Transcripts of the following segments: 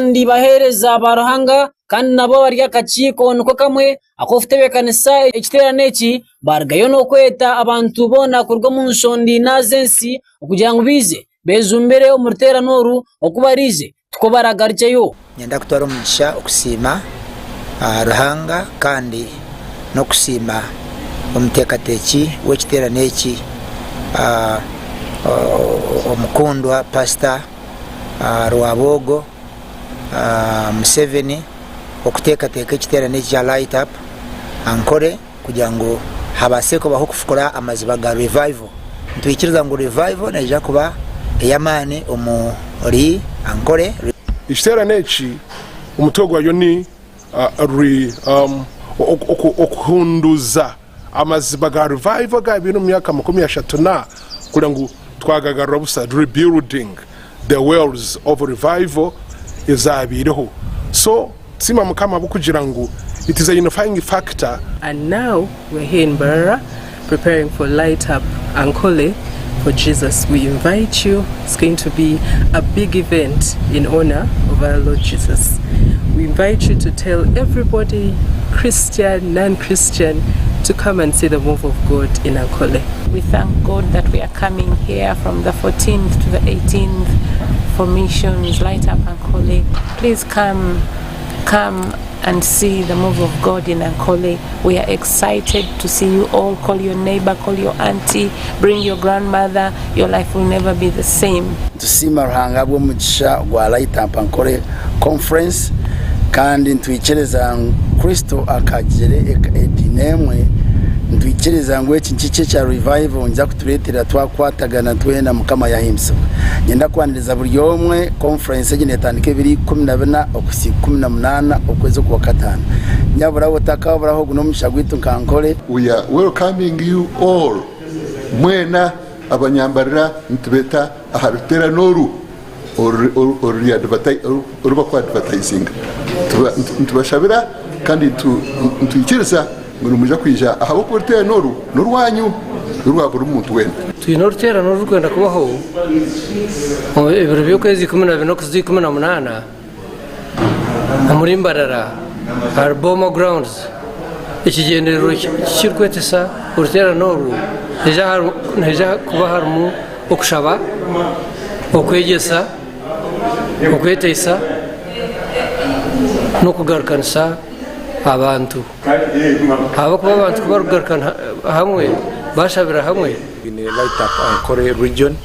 Abandi baheereza ba Ruhanga kandi nabo abari aha kakiiko niko kamwe ak'okutebeekanisa ekiteerane eki baarugayo n'okweta abantu boona kuruga omu nshonda ina z'ensi okugira ngu baije beejumbire omu ruteerane oru oku baraije tikwo baraagarukyeyo. Niinyenda kutwara omugisha okusiima Ruhanga kandi n'okusiima omuteekateeki w'ekiteerane eki omukundwa Pasita Rwabwogo Museveni okuteekateeka ekiteerane eki ekya Light Up Ankole kugira ngu habaase kubaho okufukura amaziba ga Revival. Nitwikiriza ngu Revival neija kuba ey'amaani omuri Ankole. Ekiteerane eki omutwe gwayo ni Okuhunduuza Amaziba ga Revival agaabaire omu myaka 30 kureba ngu twagagarura busa, Rebuilding the Wells of Revival, ezaabaireho. So tusiima Mukama ahabw'okugira ngu it is a unifying factor. And now we're here in Mbarara preparing for Light Up Ankole for Jesus. We invite you. It's going to be a big event in honor of our Lord Jesus. We invite you to tell everybody, Christian, non-Christian, to come and see the move of God in Ankole. We thank God that we are coming here from the 14th to the 18th for missions, Light Up Ankole. Please come, come and see the move of God in Ankole. We are excited to see you all. Call your neighbor, call your auntie, bring your grandmother. Your life will never be the same. Nitusiima Ruhanga ahabw'omugisha gwa Light Up Ankole Conference kandi nitwikiriza ngu Kristo akagira ediini emwe. Nitwikiriza ngu eki nikyo ekya revival niija kutureetera twakwatagana twena Mukama yahimbisibwa. Niinyenda kwaniriza buri omwe, conference egi neetandika ebiro 14 okuhitsya 18 okwezi okwakataano. Nyabura otakaburaho ogu n'omugisha gwaitu nka Ankole. We are welcoming you all mwena abanyambarira nitubeta aha ruterane oru oru baku advertisinga. Nitubashabira kandi nitwikiriza ngu nimwija kwija ahabw'okuba oruterane oru n'orwanyu, n'orwa buri muntu weena. Twine oruteerane orurikwenda kubaho omu ebiro by'okwezi 14 okuhitsya 18 omuri Mbarara ahari Boma Grounds. Ekigyendererwa ekirikwetesa oruteerane oru nihaija kuba harimu okushaba, okwegyesa, okweteisa n'okugarukanisa abantu. Ahabw'okuba abantu ku barikugarukana hamwe bashabira hamwe. Twine Light Up Ankole Region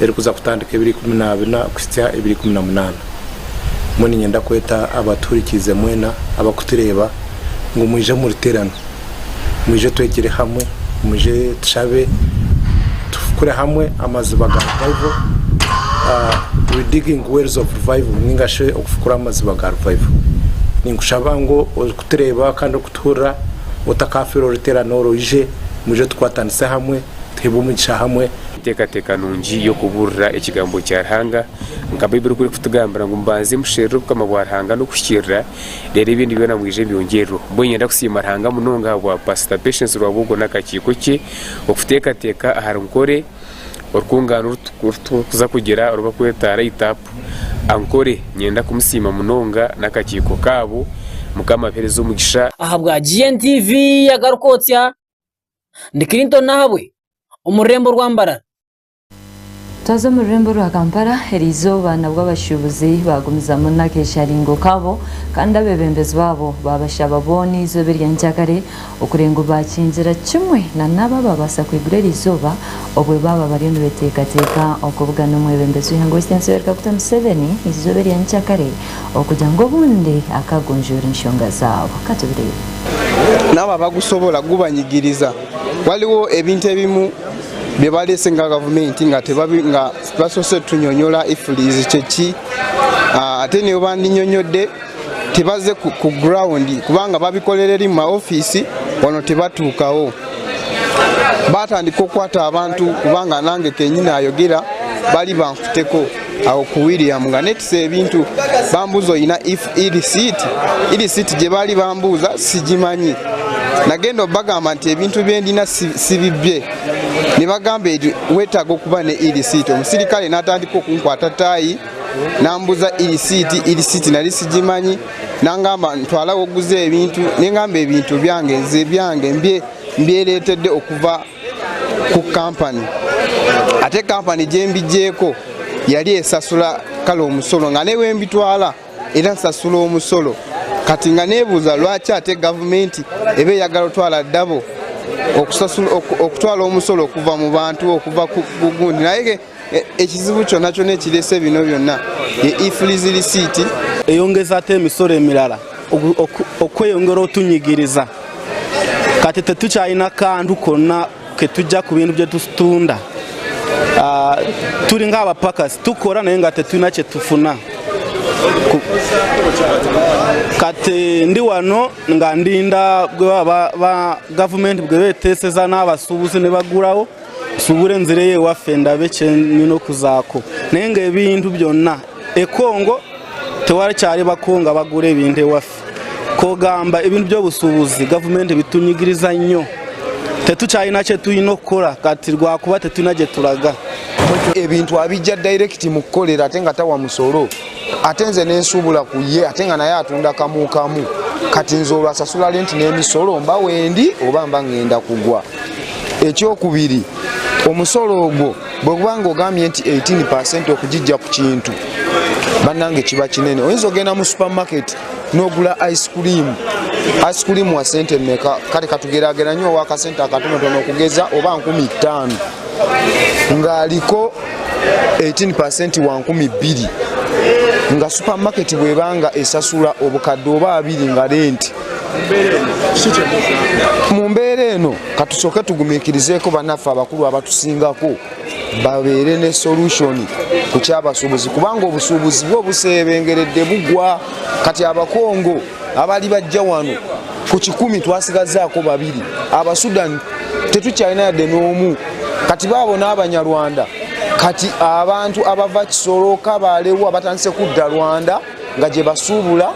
erikuza kutandika ebiro 14 kuhitsya ebiro 18. Mbwenu niinyenda kweta abatuhurikiize mwena abarikutureeba ngu mwije omu ruteerane, mwije twegyere hamwe, mwije tushabe, tufukure hamwe amaziba ga revival, redigging wells of revival ninga shi okufukura amaziba ga revival. Ninkushaba ngu orikutureeba kandi orikutuhurira otakafiirwa oruteerane oru oije, mwije tukwatanise hamwe, tuheebwe omugisha hamwe. Enteekateeka nungi y'okubuurira ekigambo kya Ruhanga, nka Baiburi oku erikutugambira ngu mubanze musherure obukama bwa Ruhanga n'okuhikiirira, reero ebindi byona mwije byongyererweho. Mbwenu niinyenda kusiima Ruhanga munonga ahabwa Pasita Patience Rwabwogo n'akakiiko ke okuteekateeka ahari Nkore orukungano oru turikuza kugira oru barikweta Light Up Ankole. Niinyenda kumusiima munonga n'akakiiko kaabo. Mukama abaheereze omugisha. Ahabwa GNTV agaruka otsya, ndi Clinton Nahabwe omu rurembo rwa Mbarara. Twaza omu rurembo rwa Kampala eriizooba nabwo abashuubuzi baagumizamu n'akeesharingo kaabo kandi abeebembezi baabo baabashaba boona eizooba erya nkyakare okureeba ngu baakingira kimwe na n'abo ababaasa kwigura eriizooba obwe baaba bariyo nibeteekateeka okubugana omwebembezi w'eihanga Ow'ekitiinisa Yoweri Kaguta Museveni eizooba erya nkyakare okugira ngu obundi akaagonjoora enshonga zaabo. Katubireebe. N'abo abagusobola gubanyigiriza. Waliwo ebintu ebimu bye baleese nga gavumenti nga nga basoose tunyonyola EFRIS kyeki ah, ate ne bandinyonyodde tebaze ku, ku ground kubanga babikolera eri mu maofiisi wano tebatuukawo batandika okukwata abantu kubanga nange kenyini ayogera bali bankuteko awo ku William nga netise ebintu bambuuza olina e-receipt e-receipt gye baali bambuuza sigimanyi nagenda obagamba nti ebintu byendina sibibye ne bagamba eti weetaaga okuba ne e-receipt omusirikale n'atandika okunkwata taayi Nambuuza irisiiti, irisiiti nali sigimanyi, nangamba ntwala w'oguza ebintu, nengamba ebintu byange nze byange mbyereetedde okuva ku kampani ate kampani gyembigyeko yali esasula kale omusolo nga newembitwala era nsasula omusolo kati nga nebuuza lwaki ate gavumenti eba eyagala otwala ddabo okutwala omusolo okuva mu bantu okuva ku gundi naye ekizibu kyonna kyonna ekirese bino byonna ye iflizi risiiti eyongeza ate emisolo emirala okweyongera otunyigiriza kati tetukyalina kantu konna ketujja ku bintu byetutunda ah, tuli ngaabapakasi tukora naye nga tetulina kyetufuna kati ndi wano nga ndinda bwe baba gavumenti bwe beteeseza n'abasuubuzi ne bagulawo nsubure nzireyo ewaffe ndabe kyenina okuzaako naye nga ebintu byonna ekongo tewalikyali bakongo abagula ebintu ewaffe kogamba ebintu by'obusuubuzi gavumenti bitunyigiriza nnyo tetukyalina kye tulina okukola kati lwakuba tetulina gye tulaga ebintu abijja direct mu kukolera ate nga tawa musolo ate nze nensuubula ku ye ate nga naye atunda kamu kamu kati nze olwo asasula lenti n'emisolo mba wendi oba mba ngenda kugwa ekyokubiri omusolo ogwo bwe guba nga ogambye nti 18 okugijja ku kintu bannange kiba kinene oyinza ogenda mu supermarket n'ogula ice cream ice cream wa sente meka kale katugerageranye owakasente akatonotono okugeza oba 50 ng'aliko 18 wa 2000 nga supermarket bwebanga esasula obukadde oba abiri nga renti mu mbeera eno katusooke tugumiikirizeeko bannaffe abakulu abatusingako babeere ne solution ku kyabasuubuzi kubanga obusuubuzi bwo buseebengeredde bugwa kati abakongo abaali bajja wano ku kikumi twasigazaako babiri abasudan tetukyalina yadde n'omu kati baabo n'abanyarwanda kati abantu abava kisolo kabalewo abatandise kudda rwanda nga gye basuubula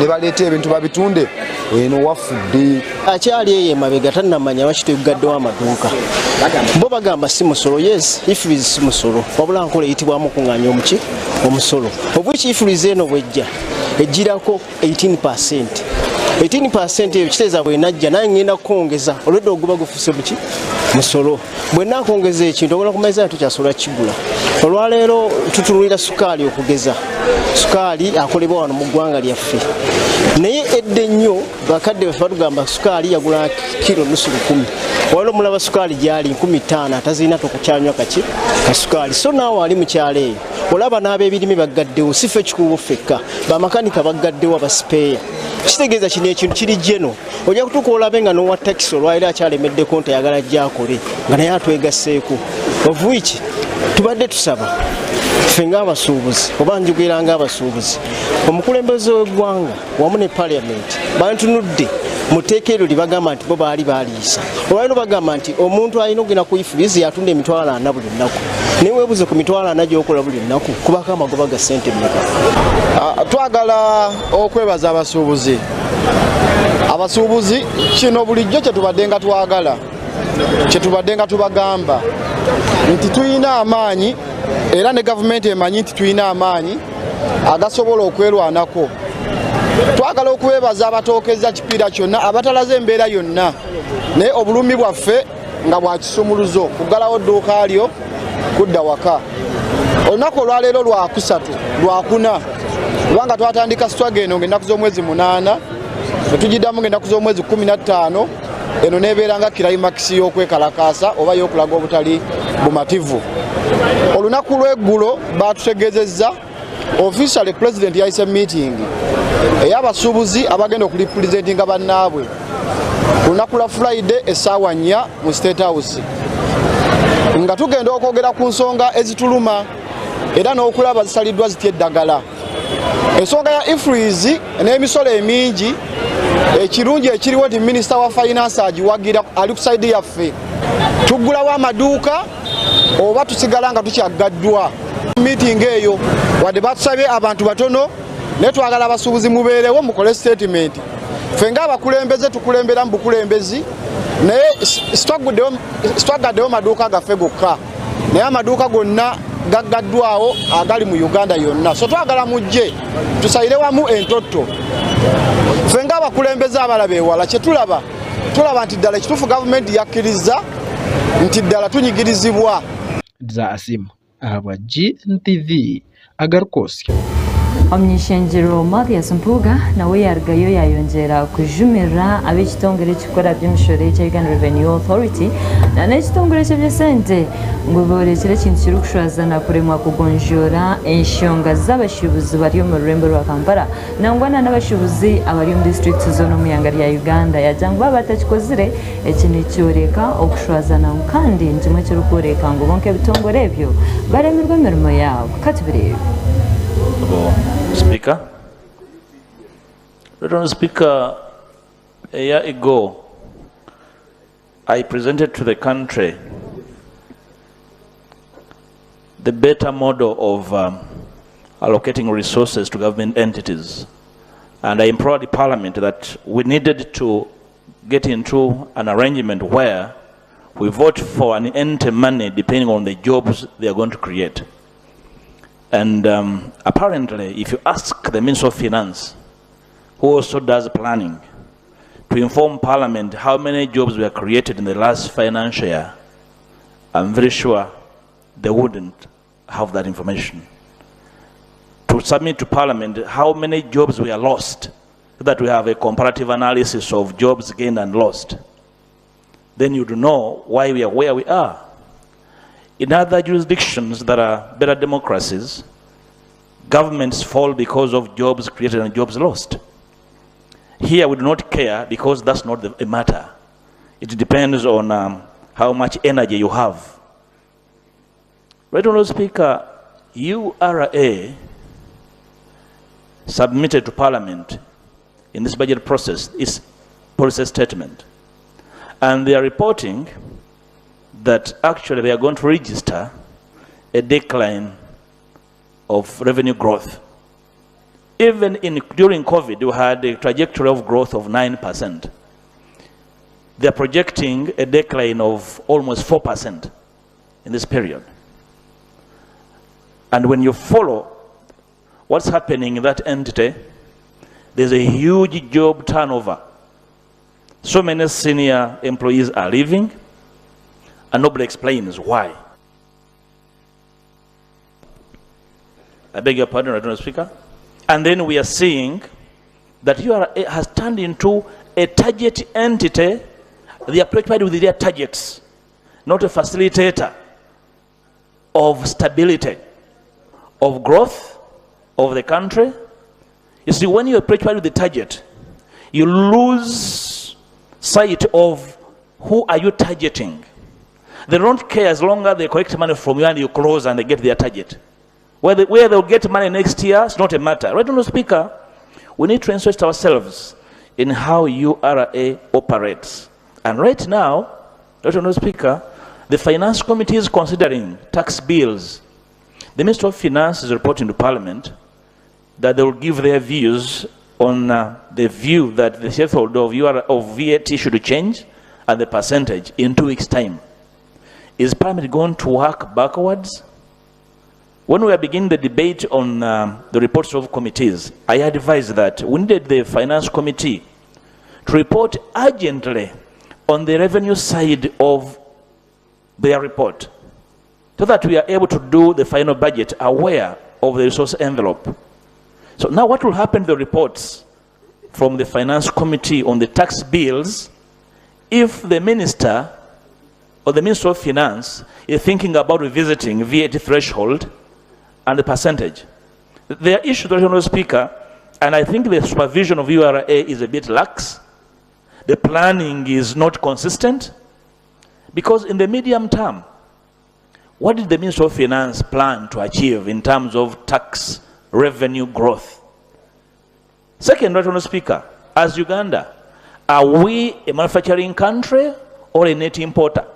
ne baleeta ebintu babitunde eno wafudde akyali eyo emabega tannamanya lwaki tugaddewo amaduuka bo bagamba si musolo yes ifris si musolo wabula nkola eyitibwamu okunganya omuki omusolo obwiki ifris eno bwejja ejjirako 18 percent 18 percent eyo kiteeza bwenajja naye ngenda kukwongeza olwedde oguba gufuse muki musolo bwenakwongeza ekintu ogenda kumaiza tukyasobola kukigula olwaleero tutunulira sukaali okugeza sukaali akolebwa wano mu ggwanga lyaffe naye edda ennyo bakadde baffe batugamba sukaali yagula kiro nusu lukumi waliwo omulaba sukaali gyali 5 atazirina tokukyanywa kaki kasukaali so naawe ali mukyalo eyo olaba n'ab'ebirime baggaddewo si ffe kikuubo ffekka bamakanika baggaddewo abasipeeya kitegeeza kino ekintu kiri jeno ojja kutuuka olabe nga n'owa takisi olwaliro akyalemeddeko nti ayagala gyakole nga naye atwegasseeko ovuiki tubadde tusaba ffe ng'abasuubuzi oba njogera ng'abasuubuzi omukulembeze w'eggwanga wamu ne parliament bantunudde mu tteeka eryo lyebagamba nti bo baali baliisa olwaliro bagamba nti omuntu alina okugenda ku ifurizi yatunda emitwalo ana buli lunaku naye weebuze ku mitwalo ana gyokola buli lunaku kubako amagoba ga ssente mmeka ah, twagala okwebaza abasuubuzi abasuubuzi kino bulijjo kyetubadde nga twagala kyetubadde nga tubagamba nti tulina amaanyi era ne gavumenti emanyi nti tulina amaanyi agasobola okwerwanako twagala okubebaza abatookeza kipiira kyonna abatalaze embeera yonna naye obulumi bwaffe nga bwa kisumuluzo kuggalawo dduuka lyo kudda waka olunaku olwaleero lwakusatu lwakuna kubanga twatandika sitwaga eno ngaennaku z'omwezi munaana netugiddamu ngaennaku z'omwezi 15 eno nebeera nga kirayimakisi y'okwekalakaasa oba y'okulaga obutali bumativu olunaku lw'eggulo batutegeezezza officially president yayise meeting ey'abasuubuzi abagenda okulipresentinga bannaabwe ku lunaku lwa friday essaawa nnya mu state house nga tugenda okwogera ku nsonga ezituluma era n'okulaba zisaliddwa zitya eddagala ensonga ya ifris n'emisolo emingi ekirungi ekiriwo nti minisita wa finance agiwagira ali ku saidi yaffe tuggulawo amaduuka oba tusigala nga tukyaggaddwa miitingi eyo wadde batusabye abantu batono naye twagala abasuubuzi mubeerewo mukole sitatimenti ffe ngaabakulembeze tukulembera mu bukulembezi naye sitwaggaddewo maduuka gaffe gokka naye amaduuka gonna gaggaddwawo agali mu Uganda yonna. So twagala mujje tusalire wamu entotto. Ffe ng'abakulembeze abalaba ewala kye tulaba, tulaba nti ddala ekituufu gavumenti yakkirizza nti ddala tunyigirizibwa. Dza Asiimwe ahabwa GNTV agarikwotsya. Omuny'ishengyero Mathias Mpuuga nawe yarugayo yayongyera kujumirira ab'ekitongore ekirikukora ahaby'emishoro ekya Uganda Revenue Authority na n'ekitongore eky'eby'esente ngu borekire ekintu kirikushwazana kuremwa kugonjoora enshonga z'abashuubuzi bari omu rurembo rwa Kampala nangwa na n'abashuubuzi abari omu disiturikiti zoona omu ihanga rya Uganda yagira ngu baaba batakikozire Eki nikyoreka okushwazana ngu kandi nikimwe ekirikworeka ngu bo nk'ebitongore ebyo baremirwe emirimo yaabo. Ka tubireebe. Speaker. Right Honourable Speaker, a year ago, I presented to the country the better model of um, allocating resources to government entities. And I implored the Parliament that we needed to get into an arrangement where we vote for an entity money depending on the jobs they are going to create. And um, apparently, if you ask the Minister of Finance, who also does planning, to inform Parliament how many jobs were created in the last financial year, I'm very sure they wouldn't have that information. To submit to Parliament how many jobs were lost, so that we have a comparative analysis of jobs gained and lost, then you'd know why we are where we are. In other jurisdictions that are better democracies, governments fall because of jobs created and jobs lost. Here we do not care because that's not the matter. It depends on um, how much energy you have. Right Honourable Speaker, URA submitted to Parliament in this budget process its policy statement. And they are reporting that actually they are going to register a decline of revenue growth. Even in, during COVID, we had a trajectory of growth of 9%. They are projecting a decline of almost 4% in this period. And when you follow what's happening in that entity, there's a huge job turnover. So many senior employees are leaving, and nobody explains why. I beg your pardon, Madam Speaker. And then we are seeing that URA has turned into a target entity. They are preoccupied with their targets, not a facilitator of stability, of growth of the country. You see, when you are preoccupied with the target, you lose sight of who are you targeting. They don't care as long as they collect money from you and you close and they get their target. Where, they, where they'll get money next year is not a matter. Right, Honourable Speaker, we need to interest ourselves in how URA operates. And right now, right, Honourable Speaker, the Finance Committee is considering tax bills. The Minister of Finance is reporting to Parliament that they will give their views on uh, the view that the threshold of, UR, of VAT should change and the percentage in two weeks' time. Is Parliament going to work backwards? When we are beginning the debate on um, the reports of committees, I advised that we needed the Finance Committee to report urgently on the revenue side of their report so that we are able to do the final budget aware of the resource envelope. So now what will happen to the reports from the Finance Committee on the tax bills if the minister or the Minister of Finance is thinking about revisiting VAT threshold and the percentage? There are issues, Honorable Speaker, and I think the supervision of URA is a bit lax. The planning is not consistent. Because in the medium term, what did the Minister of Finance plan to achieve in terms of tax revenue growth? Second, Right Honorable Speaker, as Uganda, are we a manufacturing country or a net importer?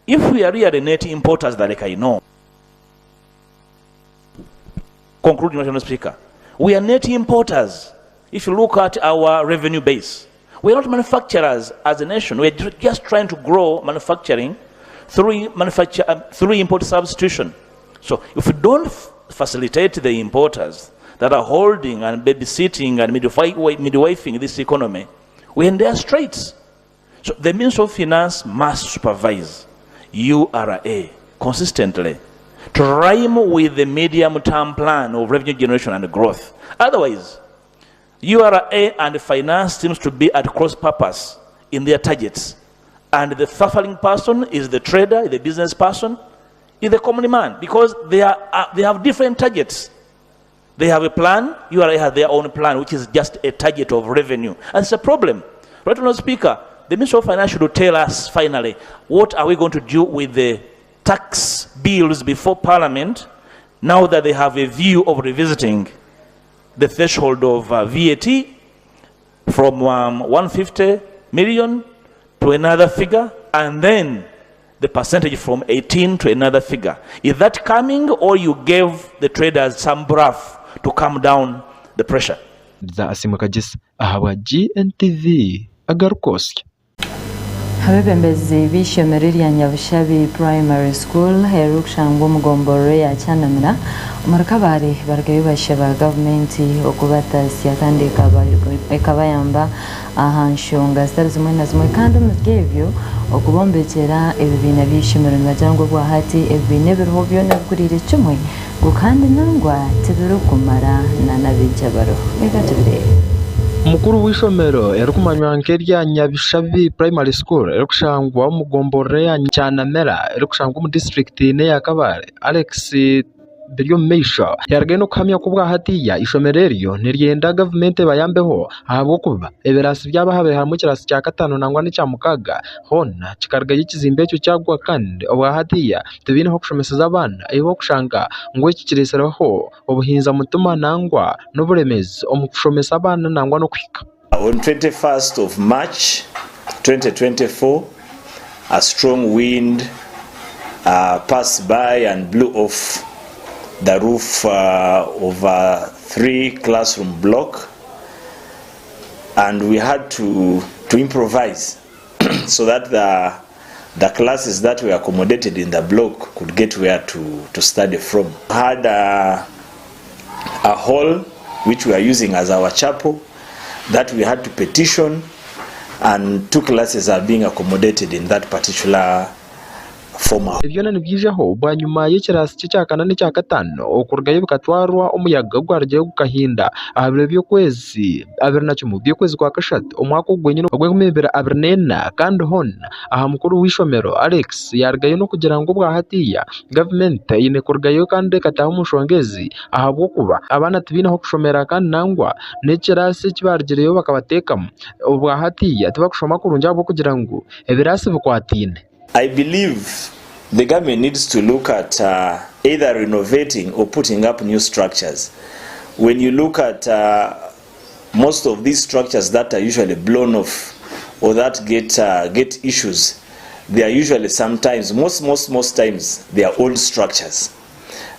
If we are really net importers that I know, concluding, Right Honorable Speaker, we are net importers. If you look at our revenue base, we are not manufacturers as a nation. We are just trying to grow manufacturing through, manufacture, through import substitution. So if we don't facilitate the importers that are holding and babysitting and midwifing this economy, we're in their straits. So the Ministry of Finance must supervise URA consistently to rhyme with the medium-term plan of revenue generation and growth. Otherwise, URA and finance seems to be at cross purpose in their targets. And the suffering person is the trader, the business person, is the common man, because they, are, they have different targets. They have a plan, URA has their own plan, which is just a target of revenue. And it's a problem. Right, Honourable Speaker, the Minister of Finance should tell us finally, what are we going to do with the tax bills before Parliament now that they have a view of revisiting the threshold of VAT from 150 million to another figure, and then the percentage from 18 to another figure. Is that coming, or you gave the traders some breath to calm down the pressure? Bya Asiimwe Kagyesa ahabwa GNTV agarikwotsya. Abeebembezi b'eishomero erya Nyabushabi Primary School eririkushangwa omu gomborora eya Kyanamira omuri Kabale barugayo bashaba gavumenti okubataasya kandi ekabayamba aha nshonga zitari zimwe na zimwe kandi omuri ebyo okubombekyera ebibiina by'eishomero nibagira ngu obwahati ebibiina ebiriho byona bikuriire kimwe ngu kandi nangwa tibirikumara n'abeegi abariho. Reka tubireebe. Mukuru w'eishomero erikumanywa nk'erya Nyabishabi Primary School erikushangwa omu gomborora eya Kyanamira erikushangwa omu disiturikiti n'eya Kabale, Alex Biryomumaisho yarugayo n'okuhamya ku obwahatiya eishomero eryo niryenda gavumenti ebayambeho ahabw'okuba ebiraasi byabo aha harimu ekiraasi kya kataano nangwa n'ekya mukaaga hoona kikarugayo ekizimbe ekyo kyagwa kandi obwahatiya tibaine ah'okushomeseza abaana ahu orikushanga ngu eki kiretsireho obuhinza mutima nangwa n'oburemeezi omu kushomesa abaana nangwa n'okuhika. On 21st of March 2024, a strong wind uh, passed by and blew off the roof uh, of a three classroom block and we had to, to improvise so that the, the classes that were accommodated in the block could get where to, to study from. Had a, a hall which we are using as our chapel that we had to petition and two classes are being accommodated in that particular former Ebi byona nibyijaho bwanyima y'ekiraasi ky'ekyakana n'ekyakataano okurugayo bikatwarwa omuyaga ogwarugire gukahinda aha biro by'okwezi 21 by'okwezi kwa kashatu omwaka ogu gwenyine ogw'enkumi ibiri abiri n'ena kandi hoona aha mukuru w'eishomero Alex yarugayo n'okugira ngu obwahatiya gavumenti eine kurugayo kandi ekataaha omu nshonga ezi ahabw'okuba abaana tibaine ah'okushomera kandi nangwa n'ekiraasi eki barugireyo bakabateekamu obwahatiya tibakushoma kurungi ahabw'okugira ngu ebiraasi bikwataine. I believe the government needs to look at uh, either renovating or putting up new structures. When you look at uh, most of these structures that are usually blown off or that get, uh, get issues, they are usually sometimes, most, most, most times, they are old structures.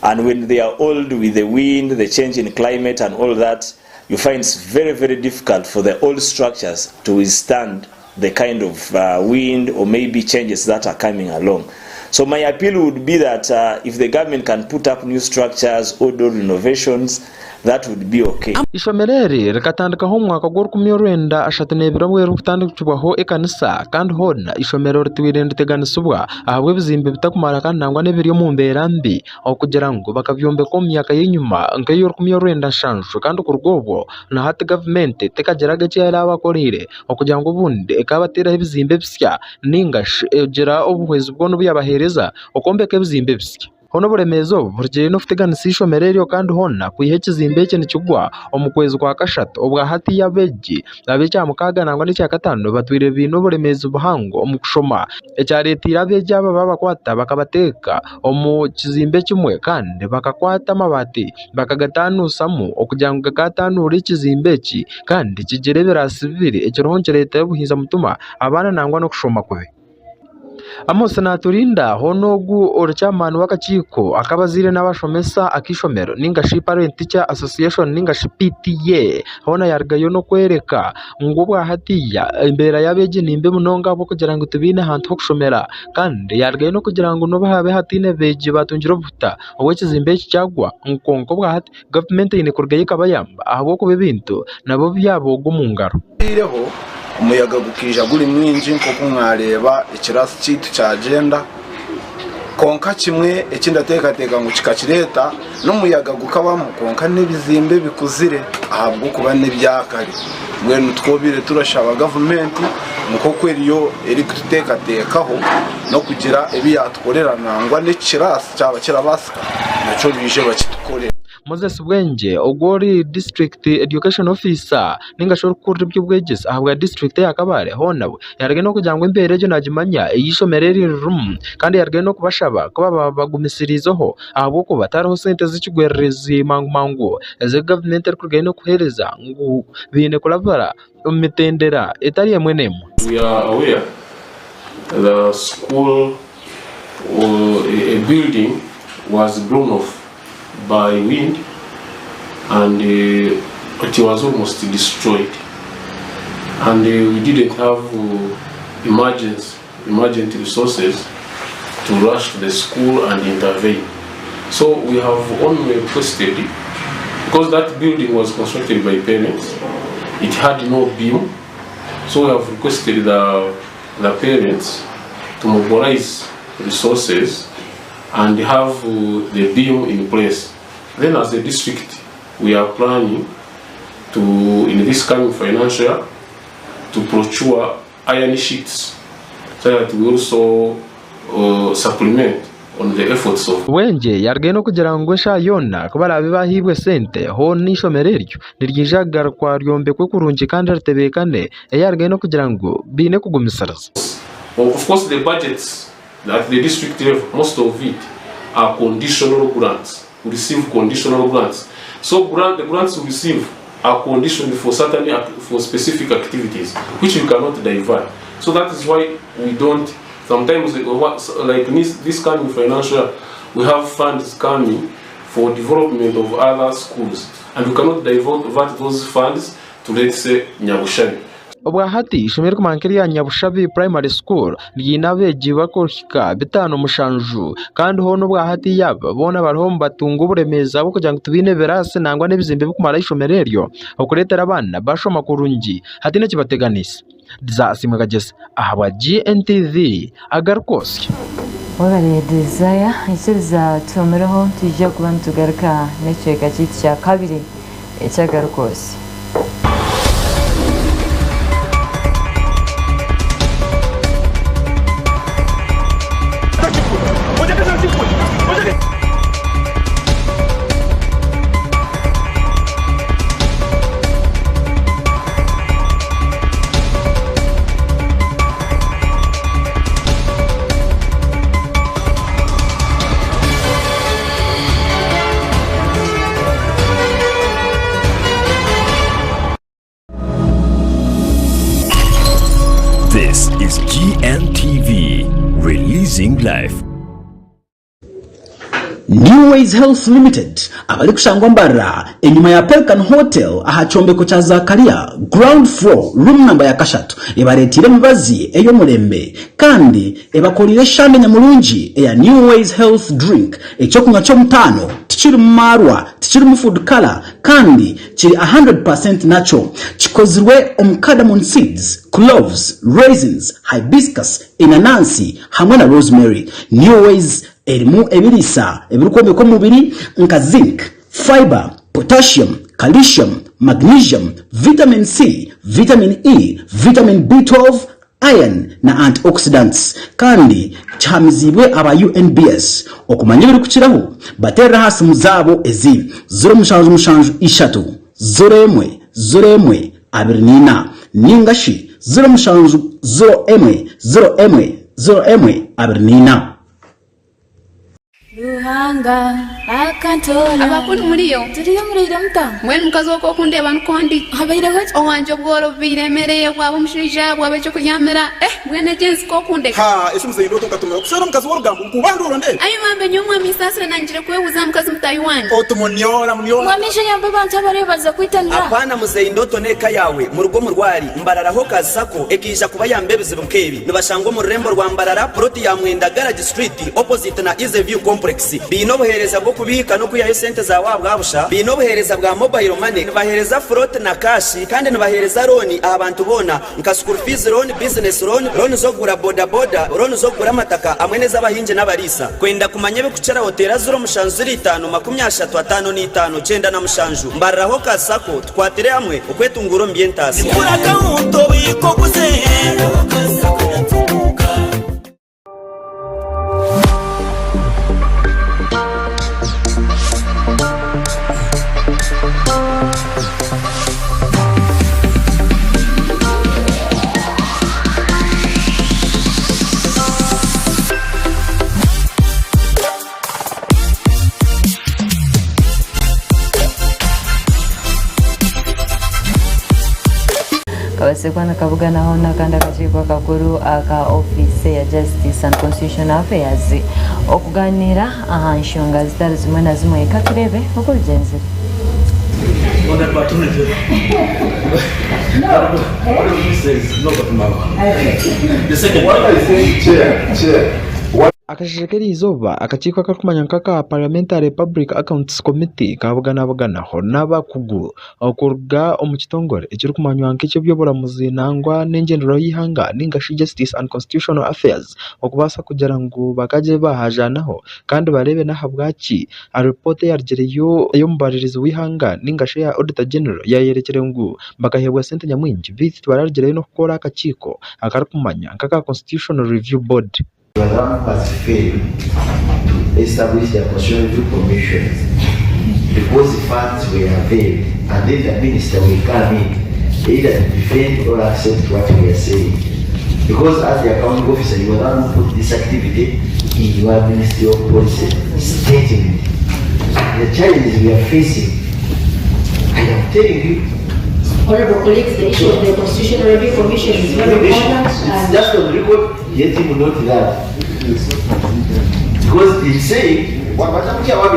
And when they are old with the wind, the change in climate and all that, you find it's very, very difficult for the old structures to withstand the kind of uh, wind or maybe changes that are coming along. So my appeal would be that uh, if the government can put up new structures or do renovations, that would be okay. Eishomero eri rikatandikaho omu mwaka gw'orukumi orwenda ashatu n'ebiri obu ririkutandikibwaho ekanisa kandi hoona eishomero ritwire niriteganisibwa ahabw'ebizimbe bitakumara kandi nangwa n'ebiri omu mbeera mbi okugira ngu bakabyombeka omu myaka y'enyima nk'ey'orukumi orwenda nshanju kandi kuruga obwo na hati gavumenti tekagiraga eki erabakoreire okugira ngu obundi ekabateeraho ebizimbe ebisya nainga shi egira obuhwezi bwona obu yaabaheereza okwombeka ebizimbe ebisya. Hoona oburemeezi obu burugire n'okuteganisa eishomero eryo kandi hoona kwiha ekizimbe eki nikigwa omu kwezi kwa kashatu obwa hatiiya abeegi ab'ekyamukaaga nangwa n'ekyakataano batwire baine oburemeezi buhango omu kushoma ekyareeteire abeegi aba baabakwata bakabateeka omu kizimbe kimwe kandi bakakwata amabaati bakagataanuusamu okugira ngu gakaatanuura ekizimbe eki kandi kigire ebiraasi bibiri ekiriho nikireetera obuhinza mutima abaana nangwa n'okushoma kubi. Amos Naturinda hoona ogu ori chairman w'akakiiko ak'abazaire n'abashomesa ak'eishomero ninga shi Parent Teacher Association ninga shi PTA hoona yarugayo n'okworeka ngu obwa hatiiya embeera y'abeegi ni mbi munonga ahabw'okugira ngu tibaine hantu h'okushomera kandi yarugayo n'okugira ngu n'obu haabe hataine beegi batungire obuhuta obu ekizimbe eki kyagwa kwonka obwa hati gavumenti eine kurugayo ekabayamba ahabw'okuba ebintu nabyo byabooga omu ngaro. Oihireho, omuyaga gukaija guri mwingi nk'oku mwareeba ekiraasi kyaitu kyagyenda. Kwonka kimwe eki ndateekateeka ngu kikakireeta n'omuyaga gukabamu kwonka n'ebizimbe bikuzire ahabw'okuba n'ebyakare. Mbwenu twobaire turashaba gavumenti nk'oku eriyo erikututeekateekaho n'okugira ebi yaatukorera nangwa n'ekiraasi kyaba kirabaasika nakyo baije bakitukorere. Moses Bwengye ogwo ori District Education Officer ninga shi orikukurira eby'obwegyese ahabwa disiturikiti eya Kabale hoona we yarugayo n'okugira ngu embeera egyo nagimanya ey'eishomero eri ririmu kandi yarugayo n'okubashaba ku baba bagumisiriizeho ahabw'okuba tihariho sente z'ekigwererezi mangu mangu ezi gavumenti erikurugayo n'okuheereza ngu baine kurabira omu mitendera etari emwe n'emwe. We are aware the school or a building was blown off by wind and it was almost destroyed and we didn't have emergency emergent resources to rush to the school and intervene so we have only requested because that building was constructed by parents it had no beam so we have requested the the parents to mobilize resources and have the beam in place then as a district we are planning to in this coming financial year to procure iron sheets so that we also uh, supplement on the efforts of Bwengye yarugayo n'okugira ngu eshaaha yoona ku baraabe baahairwe sente hoona eishomero eryo niryija kugarukwa ryombekwe kurungi kandi ritebeekane. Eyarugayo n'okugira ngu baine kugumisiriza. Of course the budgets At the district level most of it are conditional grants, we receive conditional grants. So grant, the grants we receive are conditioned for certain for specific activities which we cannot divert. So that is why we don't sometimes like this, this coming financial year, we have funds coming for development of other schools and we cannot divert those funds to let's say Nyabushabi. Obwahati eishomero erikumanywa nk'erya Nyabushabi Primary School ryine abeegi barikuhika 57 kandi hoona obwahati aba boona bariho nibatunga oburemeezi ahabw'okugira ngu tibaine biraasi nangwa n'ebizimbe birikumara eishomero eryo okureetera abaana bashoma kurungi hataine ekibateganiise. Desire Asiimwe Kagyesa ahabwa GNTV agarikwotsya. Webare Desire, ikiriza tuhumireho nitwija kuba nitugaruka n'ekicweka kyaitu kyakabiri eky'agarikwotsya. This is GNTV, releasing life. New Ways Health Limited abarikushangwa Mbarara enyima ya Pelican Hotel aha kyombeko kya Zakaria ground floor room number ya kashatu ebareteire emibazi ey'omurembe kandi ebakoreire eshande nyamurungi eya New Ways Health Drink ekyokunywa ky'omutaano tikirimu maarwa tikirimu food colour kandi kiri a hundred percent natural kikozirwe omu cardamon seeds, cloves, raisins, hibiscus, enanansi hamwe na rosemary. New Ways erimu ebiriisa ebirikwombeka omubiri nka zinc, fibre, potassium, calcium, magnesium, vitamin C, vitamin E, vitamin B12, iron na antioxidants kandi kihamiziibwe aba UNBS. Okumanya ebirikukiraho, bateerere aha simu zaabo ezi, 0773 01 01 24 nainga shi 07 01 01 01 24. Ruhanga. Akantoora. Abakunu muriyo? Turiyo muraire muta? Mbwenu mukazi oku okundeeba nikwo ndi. Habaireho ki? Owangye obworo bubaire emere, bwaba omushaija, bwaba eky'okuryamira. Eh! Mbwenu egyo ensi k'okundeka. Haa! Eki muzeeyi Ndoto nkatumira kushwera omukazi w'orugambo nkuba nduuro ndeebe. Ai bambe nyowe mwami nsaasira nangire kwebuuza aha mukazi mutaahi wangye. Oti munyoora munyoora. Mwami ija oyambe abantu abareebaza kwitanira. Apana muzeeyi Ndoto n'eka yaawe muruge omu rwari Mbarara Hawkers Sacco ekaija kubayamba ebizibu nk'ebi. Nibashangwa omu rurembo rwa Mbarara, puroti ya Mwenda Garage Street, opposite na Easy View Complex. Baine obuheereza bw'okubiika n'okwihayo sente zaawe aha bwa busha, baine obuheereza bwa mobile money, nibaheereza float na cash kandi nibaheereza looni aha bantu boona nka school fees loan, business loan, looni z'okugura boda boda, looni z'okugura amataka hamwe n'ez'abahingi n'abariisa. Kwenda kumanya ebirikukiraho teera 0705 35 97. Mbarara Hawkers Sacco, tukwatire hamwe okwetunguura omu by'entaasya. Kabasekwa nakabuganaho n'akandi akakiiko akakuru aka ofiisi eya Justice and Constitutional Affairs okuganiira aha nshonga zitari zimwe na zimwe. Katureebe oku bigyenzire. Akasheshe k'eriizooba, akakiiko akarikumanywa nk'aka Parliamentary Public Accounts Committee kabuganabuganaho n'abakugu okuruga omu kitongore ekirikumanywa nk'eky'eby'oburamuzi nangwa n'engyendererwaho y'eihanga ninga shi Justice and Constitutional Affairs okubaasa kugira ngu bakagye bahajaanaho kandi bareebe n'ahabwaki ripoota eyarugireyo ey'omubaririzi w'eihanga ninga shi eya Auditor General yayorekire ngu bakaheebwa sente nyamwingi beitu tibararugireyo n'okukora akakiiko akarikumanywa nk'aka Constitutional Review Board. Balaam has failed to establish the Constitutional Review Commission because funds were availed and then the minister will come in either to defend or accept what we are saying. Because as the accounting officer, you are the one who put this activity in your ministerial policy statement. The challenges we are facing, I am telling you, Honorable colleagues, the issue of the Constitutional Review Commission is very important. It's just on record, let him note that. Because he said, why we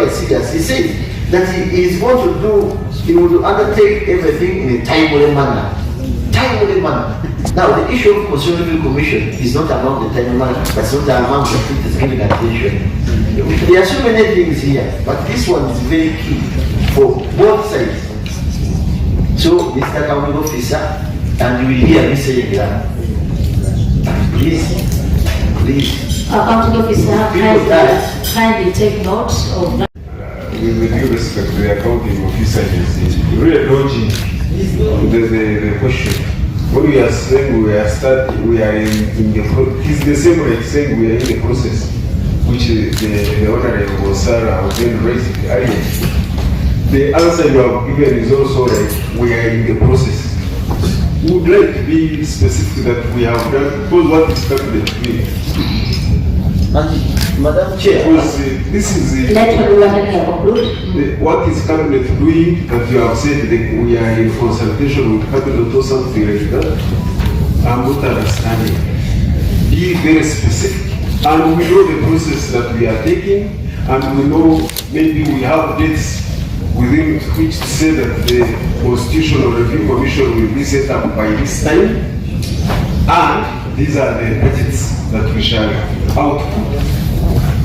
are serious, he said that he is going to do, he will undertake everything in a timely manner. Timely manner. Now, the issue of Constitutional Review Commission is not among the timely manner, but it's not among the things given attention. There are so many things here, but this one is very key for both sides. So, Mr. Accounting Officer, and you will hear me saying that. Please, please. Accounting officer, People die. kindly take note of that. With due respect, the accounting officer is really dodging the question. When we are saying we are start, we are in the pro- it's the same like saying we are in the process, which the Honorable Sarah then raised earlier. The answer you have given is also like we are in the process. We would like to be specific that we have done, because what is cabinet doing? Madam Chair. Because this is the, Let Honorable Wandakia conclude. what is cabinet doing that you have said that we are in consultation with cabinet or something like that? I'm not understanding. Be very specific. And we know the process that we are taking, and we know maybe we have dates within which to say that the Constitutional Review Commission will be set up by this time, and these are the budgets that we shall output.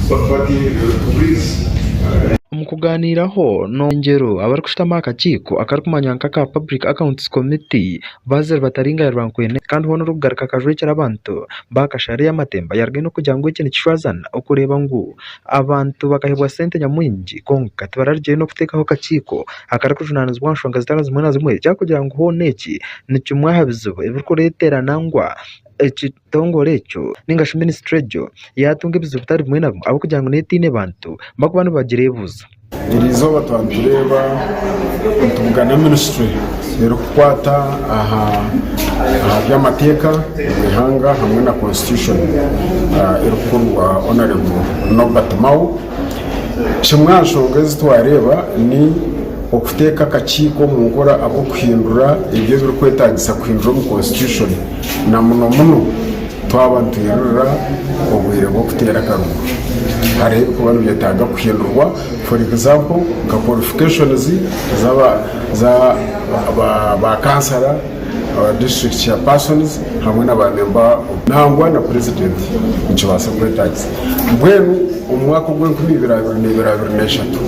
But please, Omu kugaaniiraho n'engyero, abarikushutama aha kakiiko akarikumanywa nk'aka Public Accounts Committee, Basil Bataringaya Rwankwene kandi hoona orikugaruka akajwekyera abantu ba Kashari ey'amatemba yarugayo n'okugira ngu eki nikishwazana okureeba ngu abantu bakaheebwa sente nyamwingi kwonka tibararugyeyo n'okuteekaho akakiiko akarikujunaanizibwa aha nshonga zitari zimwe na zimwe ekyakugira ngu hoona eki ni kimwe aha bizibu ebirikureetera nangwa ekitongore ekyo ninga shi minisitule egyo yaatunga ebizibu bitari bimwe na bimwe ahabw'okugira ngu neetiine bantu barikuba nibagireebuuza. Eri izooba twaba nitureeba nitubugana minisitule erikukwata aha by'amateeka omu ihanga hamwe na constitution erikukurwa Honourable Norbert Mao. Kimwe aha nshonga ezi twareeba ni okuteeka akakiiko omu nkora ak'okuhindura ebyo ebirikwetaagisa kuhindura omu constitution na muno muno twaba nitwirurira obwire bw'okuteera akaruru. Hariho ebirikuba nibyetaaga kuhindurwa for example nka qualifications z'aba za ba kansara, aba district chairpersons hamwe na ba memba nangwa na purezidenti nikibaasa kwetaagisa. Mbwenu omu mwaka ogw'enkumi ibiri abiri n'ebiri abiri n'eshatu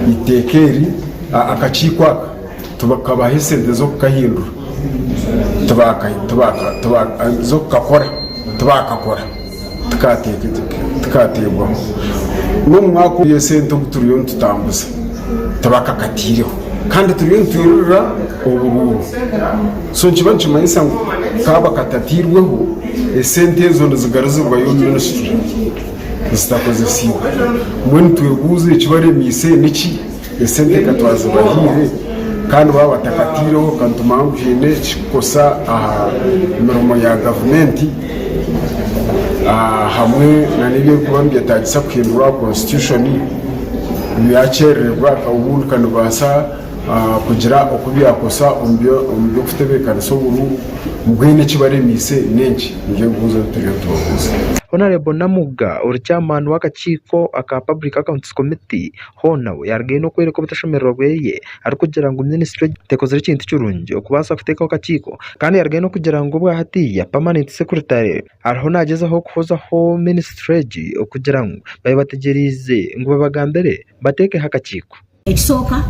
eiteeka eri akakiiko aka tibakabaha esente z'okukahindura z'okukakora tibakakora tikateebwaho. N'omu mwaka ogu esente ogu turiyo nitutambuza tibakakataireho kandi turiyo nitwirurira oburuuru. So nikiba nikimanyisa ngu kaaba katatairweho esente ezo nizigaruzibwayo omu minisitule zitakozesiibwe. Mbwenu twebuuze ekibaremiise niki? Esente ka twazibahaire kandi baaba batakataireho ka nitumanya ngu haine ekirikukosa aha mirimo ya gavumenti hamwe n'ebirikuba nibyetaagisa kuhindurwa aha constitution byakyerererwa obundi ka nibibaasa kugira oku byakosa omu by'okutebeekanisa oburuuru. Mbwenu ekibaremiise n'enki? Nibyo ebibuuzo ebi turiyo nitubabuuza. Honarebo Namugga ori chairman w'akakiiko aka Public Accounts Committee hoona we yarugayo n'okworeka obutashemererwa bweye arikugira ngu minisitule egi tekozire ekintu kirungi okubaasa kuteekaho akakiiko kandi yarugayo n'okugira ngu obwahatiiya permanent secretary ariho nagyezaho kuhozaho minisitule egi okugira ngu babe bategyereize ngu babagambire bateekeho akakiiko. Ekisooka,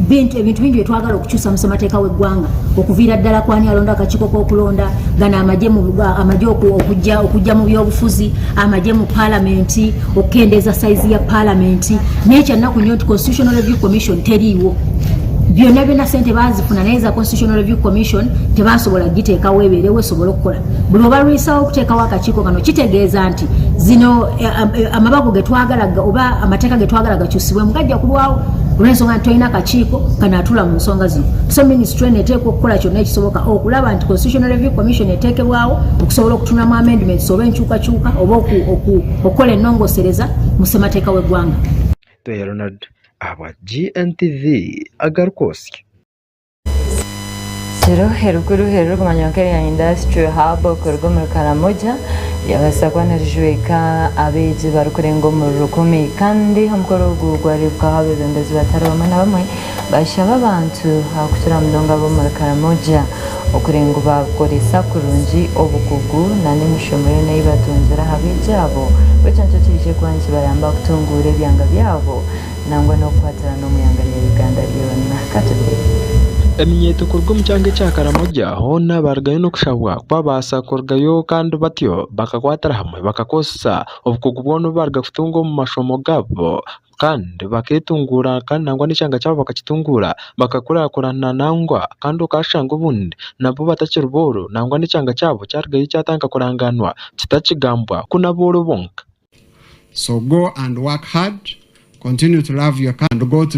bintu ebintu bingi byetwagala okukyusa mu ssemateeka w'eggwanga okuviira ddala ku ani alonda akakiiko k'okulonda, gano amagye mu, amagye okujja, okujja mu byobufuzi, amagye mu palamenti, okukendeeza sayizi ya palamenti. Naye kyannaku nnyo nti Constitutional Review Commission teriiwo. Byonna byonna ssente baazifuna naye za Constitutional Review Commission tebasobola kugiteekawo ebeerewo esobole okukola. Buli obalwisawo okuteekawo akakiiko kano kitegeeza nti zino amabago getwagala oba amateeka getwagala gakyusibwemu gajja kulwawo olw'ensonga nti tolina kakiiko kanaatula mu nsonga zino. So minisitule eno eteekwa okukola kyonna ekisoboka okulaba nti Constitutional Review Commission eteekebwawo okusobola okutunamu amendments oba enkyukakyuka oba okukola ennongosereza mu ssemateeka w'eggwanga. Tweya Ronald ahabwa GNTV agarikwotsya. Kiro erukuru eririkumanywa nk'erya Industrial Hub kuruga omuri Karamoja ryabaasa kuba nirijweka abeegi barikurenga omuri rukumi kandi omukoro ogu gwareebwaho abeebembezi batari bamwe na bamwe bashaba abantu kukira munonga ab'omuri Karamoja okureeba ngu baakoresa kurungi obukugu n'emishomo yoona ei batungire aha beegi abo bwekyo nikyo kiije kuba nikibayamba kutunguura ebyanga byabo nangwa n'okukwatirana omu ihanga rya Uganda ryona. Ka tubireebe. Eminyeeto kuruga omu kyanga ekya Karamoja hoona barugayo n'okushabwa kubabaasa kurugayo kandi batyo bakakwatira hamwe bakakozesa obukugu bwona obu baruga kutunga omu mashomo gaabo kandi baketunguura kandi nangwa n'ekyanga kyabo bakakitunguura bakakurakurana nangwa kandi okashanga obundi nabo batakiri booro nangwa n'ekyanga kyabo kyarugayo kyatandika kurangaanwa kitakigambwa ku n'abooro bonka. So go and work hard, continue to love your country and go to.